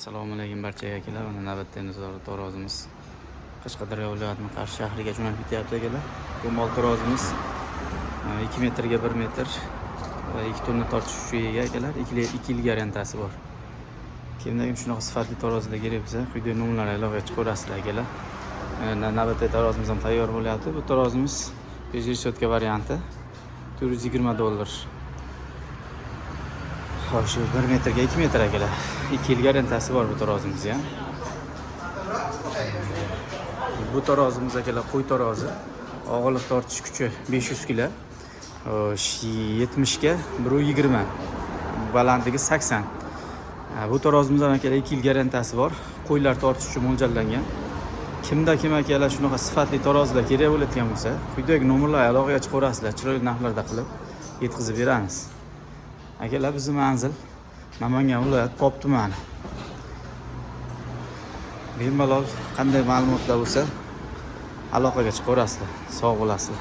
Assalomu alaykum barchaga, akalar. Mana navbatdagi tarozimiz Qashqadaryo viloyatining Qarshi shahriga jo'nab ketyapti, akalar. Bu mol tarozimiz 2 metrga 1 metr va 2 tonna tortish kuchiga ega, akalar. 2 yil garantiyasi bor. Kimda kim shunaqa sifatli tarozilar kerak bo'lsa, quyidagi nomerlarga aloqaga chiqaverasizlar, akalar. Navbatdagi tarozimiz ham tayyor bo'lyapti. Bu tarozimiz без решетка varianti, 420 dollar. Xo'sh, shu 1 metrga 2 metr, akalar. 2 yil garantiyasi bor bu tarozimizni ham. Bu tarozimiz, akalar, qo'y tarozi. Og'irlik tortish kuchi 500 kilo. Xo'sh, 70 ga 1.20. Balandligi 80. Ha, bu tarozimiz ham, akalar, 2 yil garantiyasi bor. Qo'ylar tortish uchun mo'ljallangan. Kimda kim, akalar, shunaqa sifatli tarozilar kerak bo'layotgan bo'lsa, quyidagi nomerlarga aloqaga chiqaverasizlar, chiroyli narxlarda qilib yetkazib beramiz. Akalar, bizni manzil Namangan viloyati, Pop tumani. Bemalol qanday ma'lumotlar bo'lsa, aloqaga chiqaverasizlar. Sog' bo'lasizlar.